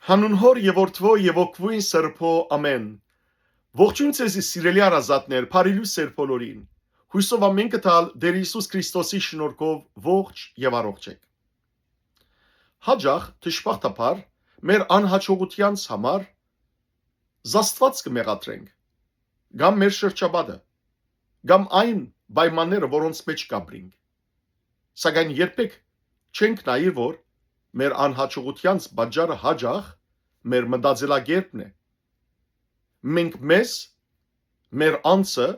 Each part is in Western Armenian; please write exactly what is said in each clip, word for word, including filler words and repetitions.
Անուն Հօր եւ Որդւոյ եւ Հոգւոյն Սրբոյ, ամէն։ Ողջոյն ձեզի, սիրելի հարազատներ, բարի լոյս ձեր բոլորին։ Յոյսով ամէն կը տալ Տէր Յիսուս Քրիստոսի շնորհքով ողջ եւ առողջ էք։ Յաճախ, դժբախտաբար, մեր անյաջողութեանց համար զաստուած կը մեղադրենք, կամ մեր շրջապատը, կամ այն պայմանները, որոնց մէջ կ'ապրինք։ Սակայն երբեք չենք նայիր, որ մեր անյաջողութեանց պատճառը յաճախ մեր մտածելակերպն է։ Մենք մեզ, մեր անձը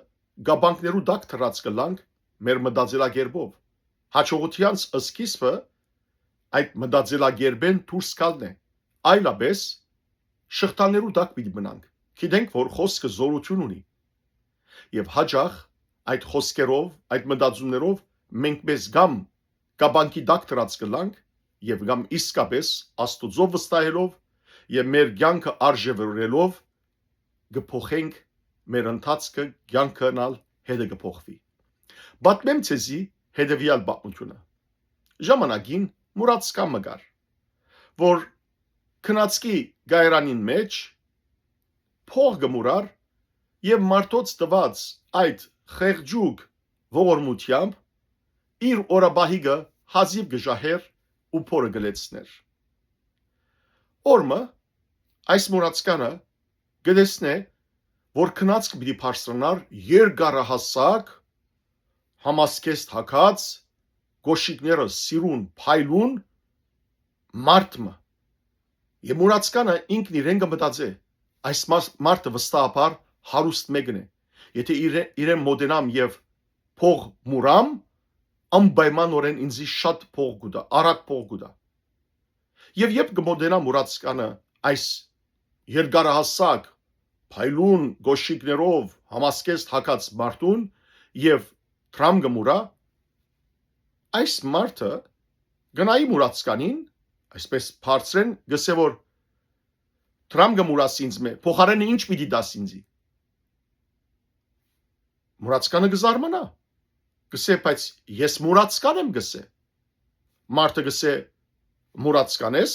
կապանքներու տակ դրած կ'ըլլանք մեր մտածելակերպով։ Յաջողութեանց սկիզբը այդ մտածելակերպէն դուրս գալն է, այլապէս շղթաներու տակ պիտի մնանք։ Գիտենք, որ խօսքը զօրութիւն ունի։ Եւ յաճախ այդ խօսքերով, այդ մտածումներով մենք մեզ կամ կապանքի տակ դրած կ'ըլլանք, եւ կամ իսկապէս Աստուծոյ վստահելով եւ մեր կեանքը արժեւորելով կը փոխենք մեր ընթացքը, կեանքն ալ հետը կը փոխուի։ Պատմեմ ձեզի հետեւեալ պատմութիւնը։ Ժամանակին մուրացկան մը կար, որ քնածքի կայարանին մէջ փող կը մուրար եւ մարդոց տուած այդ խեղճուկ ողորմութեամբ իր օրապահիկը հազիւ կը ժահէր ու փորը կը լեցնէր։ Օր մը այս մուրացկանը կը տեսնէ, որ քնածքը պիտի բարձրանար երկարահասակ, համասկեստ հագած, կոշիկները սիրուն, փայլուն մարդ մը։ Եւ մուրացկանը ինքն իրեն կը մտածէ. «Այս մար-, մարդը վստահաբար հարուստ մեկն է։ Եթե իրե-, իրեն մոտենամ եւ փող մուրամ, անպայմանօրէն ինձի շատ փող կու տայ, արագ փող կու տայ»։ Եւ երբ կը մոտենայ մուրացկանը այս երկարահասակ, փայլուն կոշիկներով համասկեստ հագած մարդուն եւ դրամ կը մուրա, այս մարդը կը նայի մուրացկանին, այսպես բարձրէն, կ'ըսէ որ. «Դրամ կը մուրաս ինձմէ, փոխարէնը ի՞նչ պիտի տաս ինձի»։ Մուրացկանը կը զարմանայ, կ'ըսէ. «Բայց ես մուրացկան եմ», կ'ըսէ։ Մարդը կ'ըսէ. «Մուրացկան ես,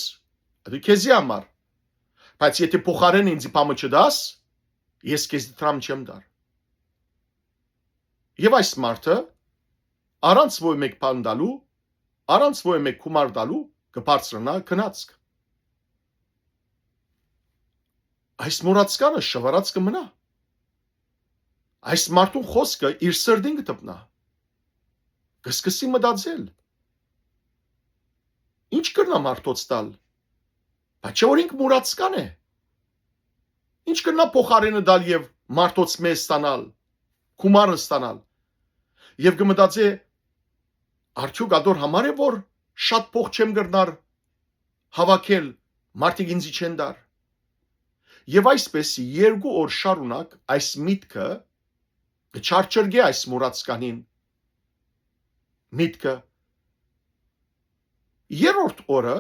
ատի քեզի համար, բայց եթէ փոխարէնը ինձի բան մը չտաս, ես քեզի դրամ չեմ տար»։ Եւ այս մարդը, առանց ոյ մէկ բան տալու, առանց ոյ մէկ գումար տալու, կը բարձրանայ քնածք։ Այս մուրացկանը շվարած կը մնայ։ Այս մարդուն խօսքը իր սրտին կը դպնայ։ Կը սկսի մտածել. «Ի՞նչ կրնայ մարդոց տալ, բայց չէ՞ որ ինք մուրացկան է։ Ի՞նչ կրնայ փոխարէնը տալ եւ մարդոցմէ ստանալ, գումարը ստանալ»։ Եւ կը մտածէ. «Արդեօք ատոր համար է որ շատ փող չեմ կրնար հաւաքել, մարդիկ ինձի չեն տար»։ Եւ այսպես երկու օր շարունակ այս միտքը կը չարչրկէ այս մուրացկանին միտքը։ Երրորդ օրը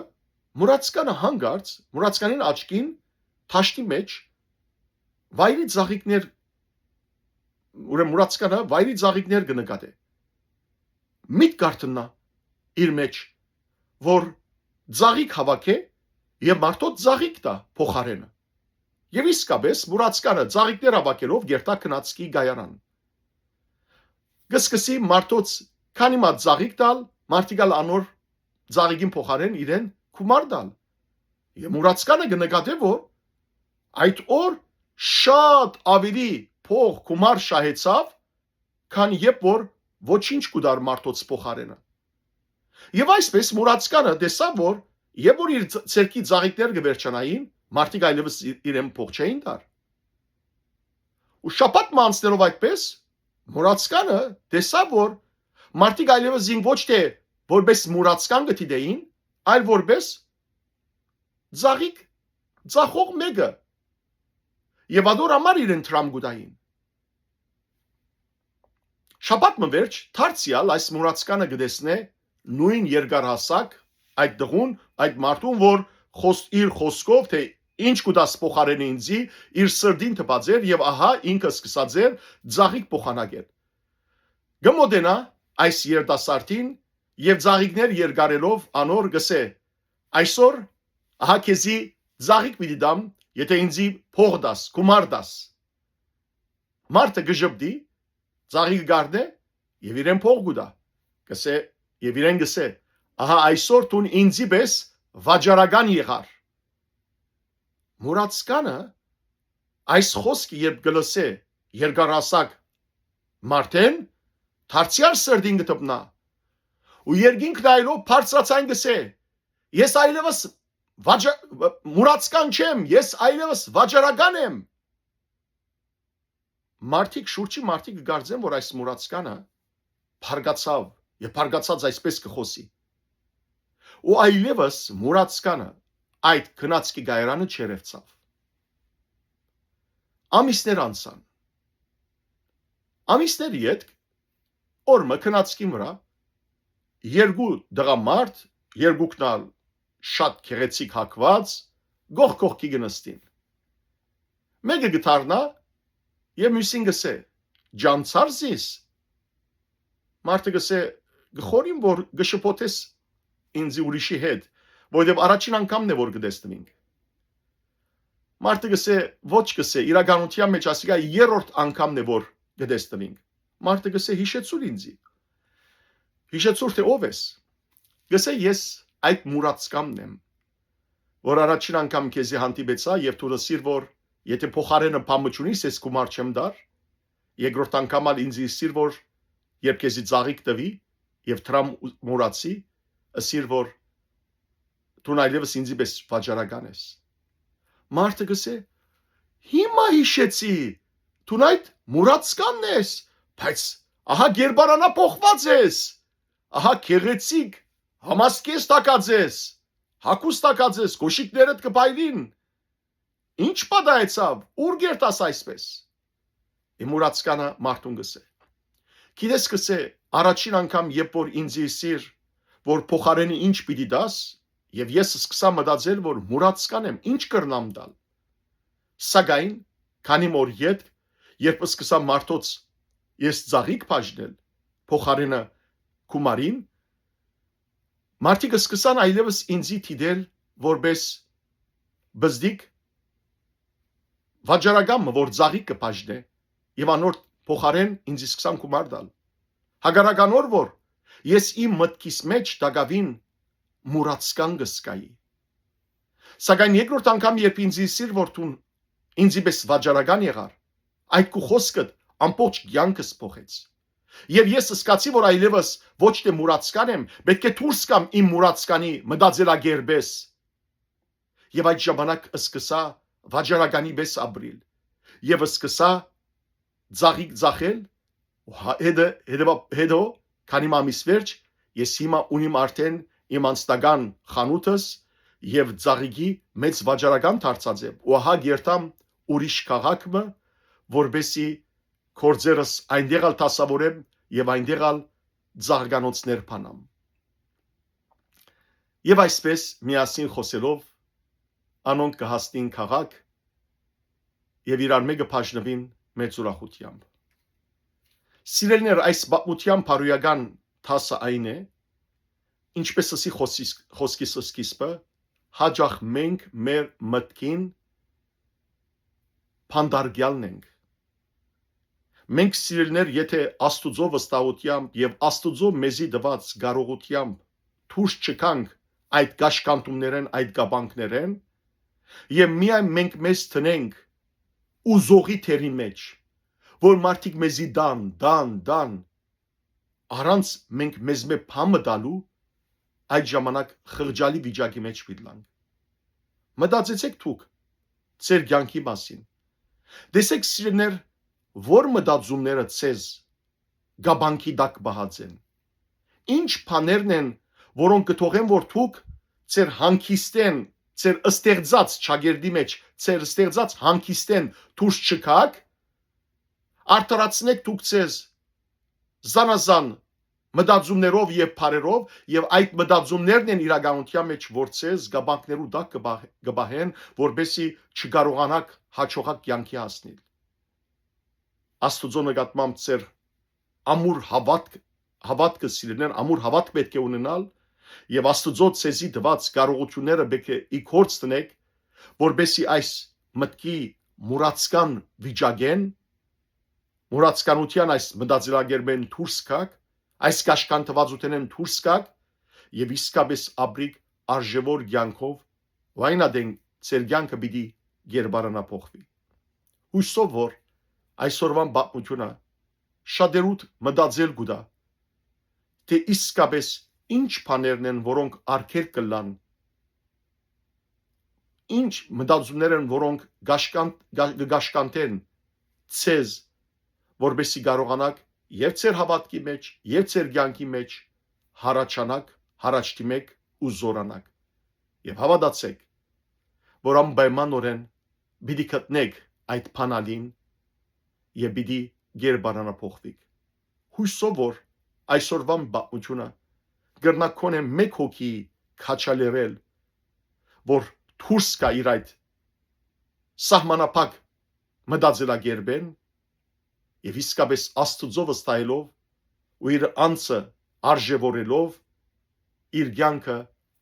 մուրացկանը հանկարծ, մուրացկանին աչքին, դաշտի մէջ վայրի ծաղիկներ, ուրեմն մուրացկանը վայրի ծաղիկներ կը նկատէ։ Միտք կ'արթնայ իր մէջ, որ ծաղիկ հաւաքէ եւ մարդոց ծաղիկ տայ փոխարէնը։ Եւ իսկապէս մուրացկանը ծաղիկներ հաւաքելով կ'երթայ քնածքի կայարան։ Կը սկսի մարդոց քանի մը ծաղիկ տալ, մարդիկ ալ անոր ծաղիկին փոխարէն իրեն գումար տալ։ Եւ մուրացկանը կը նկատէ որ այդ օր շատ աւելի փող, գումար շահեցաւ, քան երբ որ ոչինչ կու տար մարդոց փոխարէնը։ Եւ այսպես մուրացկանը տեսաւ որ երբ որ իր ձ-, ձեռքի ծաղիկներ կը վերջանային, մարդիկ այլեւս ի-, իրեն փող չէին տար։ Ու շաբաթ մը անցնելով այդպես, մուրացկանը տեսաւ որ մարդիկ այլեւս զինք ոչ թէ որպես մուրացկան կը դիտէին, այլ որպես ծաղիկ ծախող մեկը, եւ ատոր համար իրեն դրամ կու տային։ Շաբաթ մը վերջ դարձեալ այս մուրացկանը կը տեսնէ նոյն երկարհասակ այդ տղուն, այդ մարդուն, որ խոս-, իր խոսքով թէ «Ի՞նչ կու տաս փոխարէնը ինձի», իր սրտին տպած էր եւ ահա ինքը սկսած էր ծաղիկ փոխանակել։ Կը մոտենայ այս երիտասարդին եւ ծաղիկներ երկարելով անոր կ'ըսէ. «Այսօր ահա քեզի ծաղիկ պիտի տամ, եթէ ինծի փող տաս, գումար տաս»։ Մարդը կը ժպտի, ծաղիկը կ'առնէ եւ իրեն փող կու տայ։ Կ'ըսէ, եւ իրեն կ'ըսէ. «Ահա այսօր դուն ինծի պէս վաճառական եղար»։ Մուրացկանը այս խօսքը երբ կը լսէ երկարասակ մարդէն, դարձեալ սրտին կը դպնայ ու երկինք նայելով բարձրաձայն կ'ըսէ. «Ես այլեւս վաճա-, մուրացկան չեմ, ես այլեւս վաճառական եմ»։ Մարդիկ, շուրջի մարդիկ կը կարծեն, որ այս մուրացկանը բարկացաւ եւ բարկացած այսպէս կը խօսի։ Ու այլեւս մուրացկանը այդ քնածքի կայարանը չերեւցաւ։ Ամիսներ անցան։ Ամիսներ ետք, օր մը քնածքի վրայ, երկու տղամարդ, երկուքն ալ շատ գեղեցիկ հագուած, կողք կողքի կը նստին։ Մէկը կը դառնայ եւ միւսին կ'ըսէ. «Ճանչցա՞ր զիս»։ Մարդը կ'ըսէ. «Կ'խորհեմ որ կը շփոթես ինծի ուրիշի հետ, որովհետեւ առաջին անգամն է որ կը տեսնուինք»։ Մարդը կ'ըսէ. «Ոչ», կ'ըսէ, «իրականութեան մէջ ասիկա երրորդ անգամն է որ կը տեսնուինք»։ Մարդը կ'ըսէ. «Յիշեցուր ինծի»։ «Յիշեցուր թէ ով ես»։ Կ'ըսէ. «Ես այդ մուրացկանն եմ, որ առաջին անգամ քեզի հանդիպեցայ եւ դուն ըսիր որ եթէ փոխարէնը բան մը չունիս, ես գումար չեմ տար։ Երկրորդ անգամ ալ ինձ ըսիր որ երբ քեզի ծաղիկ տուի եւ դրամ մուրացի, ըսիր որ դուն այլեւս ինձի պէս վաճառական ես»։ Մարդը կ'ըսէ. «Հիմա յիշեցի, դուն այդ մուրացկանն ես, բայց ահա կերպարանափոխուած ես, ահա գեղեցիկ, համասկես տակած ես, հագուստ տակած ես, կոշիկներդ կը փայլին։ Ի՞նչ պատահեցաւ, ո՞ւր կ'երթաս այսպէս»։ Մուրացկանը մարդուն կ'ըսէ. «Գիտես», կ'ըսէ, «առաջին անգամ երբ որ ինձի ըսիր որ փոխարէնը ինչ պիտի տաս, եւ ես սկսայ մտածել որ մուրացկան եմ, ինչ կրնամ տալ։ Սակայն քանի օր ետք, երբ սկսայ մարդոց ես ծաղիկ բաժնել փոխարէնը գումարին, մարդիկ սկսան այլեւս ինձի դիտել որպես բզդիկ վաճառական մը, որ ծաղիկ կը բաժնէ, եւ անոր փոխարէն ինձ սկսան գումար տալ։ Հակառակ անոր որ ես իմ մտքիս մէջ տակաւին մուրացկան կը զգայի։ Սակայն երկրորդ անգամ երբ ինձ ըսիր որ դուն ինձի պէս վաճառական եղար, այդ քու խօսքդ ամբողջ կեանքս փոխեց։ Եւ ես զգացի որ այլեւս ոչ թէ մուրացկան եմ, պէտք է դուրս գամ իմ մուրացկանի մտածելակերպէս։ Եւ այդ ժամանակ սկսա վաճառականի պէս ապրիլ եւ սկսա ծաղիկ ծախել, ու հա-, հետը, հետո, հետո, քանի մը ամիս վերջ, ես հիմա ունիմ արդեն իմ անձնական խանութս եւ ծաղիկի մեծ վաճառական դարձած եմ, ու ահա կ'երթամ ուրիշ քաղաք մը, որպեսզի գործերս այնտեղ ալ դասաւորեմ եւ այնտեղ ալ ծաղկանոցներ բանամ։ Եւ այսպէս, միասին խօսելով, անոնք կը հասնին քաղաք եւ իրար մէկը բաժնուին մեծ ուրախութեամբ։ Սիրելիներ, այս պատմութեան բարոյական դասը այն է, ինչպես ըսի խոսիս-, խոսքիս սկիզբը, հաճախ մենք մեր մտքին բանտարկեալն ենք։ Մենք, սիրելիներ, եթէ Աստուծոյ վստահութեամբ եւ Աստուծոյ մեզի տուած կարողութեամբ դուրս չգանք այդ կաշկանդումներէն, այդ կապանքներէն, եւ միայն մենք մեզ տնենք ուզողի թերի մէջ, որ մարդիկ մեզի տան, տան, տան, առանց մենք մեզմէ բան մը տալու, այդ ժամանակ խղճալի վիճակի մէջ պիտի լանք։ Մտածեցէք դուք ձեր կեանքի մասին։ Տեսէք, սիրելիներ, որ մտածումները ձեզ կապանքի տակ պահած են։ Ինչ բաներն են, որոնք կը թողեն, որ դուք ձեր հանգիստէն, ձեր ստեղծած ճակերտի մէջ, ձեր ստեղծած հանգիստէն դուրս չգաք, արդարացնէք դուք ձեզ զանազան մտածումներով եւ բարերով, եւ այդ մտածումներն են իրականության մեջ, որ ձեզ կապանքներու տակ կը պահ-, կը պահեն, որպեսզի չկարողանաք հաջողակ կեանքի հասնել։ Աստուծոյ նկատմամբ ձեր ամուր հաւատք, հաւատքը, սիրելիներ, ամուր հաւատք պէտք է ունենալ, եւ Աստուծոյ ձեզի տուած կարողութիւնները պէտք է ի գործ դնեք, որպեսզի այս մտքի մուրացկան վիճակէն, մուրացկանութեան այս մտածելակերպէն դուրս գաք, այս կաշկանդուածութենէն դուրս գաք եւ իսկապես ապրիք արժեւոր կեանքով, ու այն ատեն ձեր կեանքը պիտի կերպարանափոխուի։ Յուսով որ այսօրուան պատմութիւնը շատերուդ մտածել կու տայ, թէ իսկապես ինչ բաներն են, որոնք արգելք կ'ըլլան, ինչ մտածումներ են, որոնք կաշկանդ-, կա-, կը կաշկանդեն ձեզ, որպեսզի կարողանաք եւ ձեր հաւատքի մէջ, եւ ձեր կեանքի մէջ հառաչանաք, հառաջ դիմեք ու զօրանաք։ Եւ հաւատացէք, որ անպայմանօրէն պիտի գտնեք այդ բանալին եւ պիտի կերպարանափոխուիք։ Յուսով որ այսօրուան պատմութիւնը կրնայ գոնե մէկ հոգի քաջալերել, որ դուրս գայ իր այդ սահմանափակ մտածելակերպէն եւ իսկապես Աստուծոյ վստահելով ու իր անձը արժեւորելով, իր կեանքը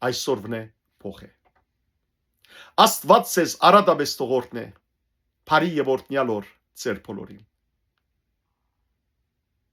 այսօրուան է փոխէ։ Աստուած ձեզ արատապէս թող օրհնէ, բարի եւ օրհնեալ օր ձեր բոլորին։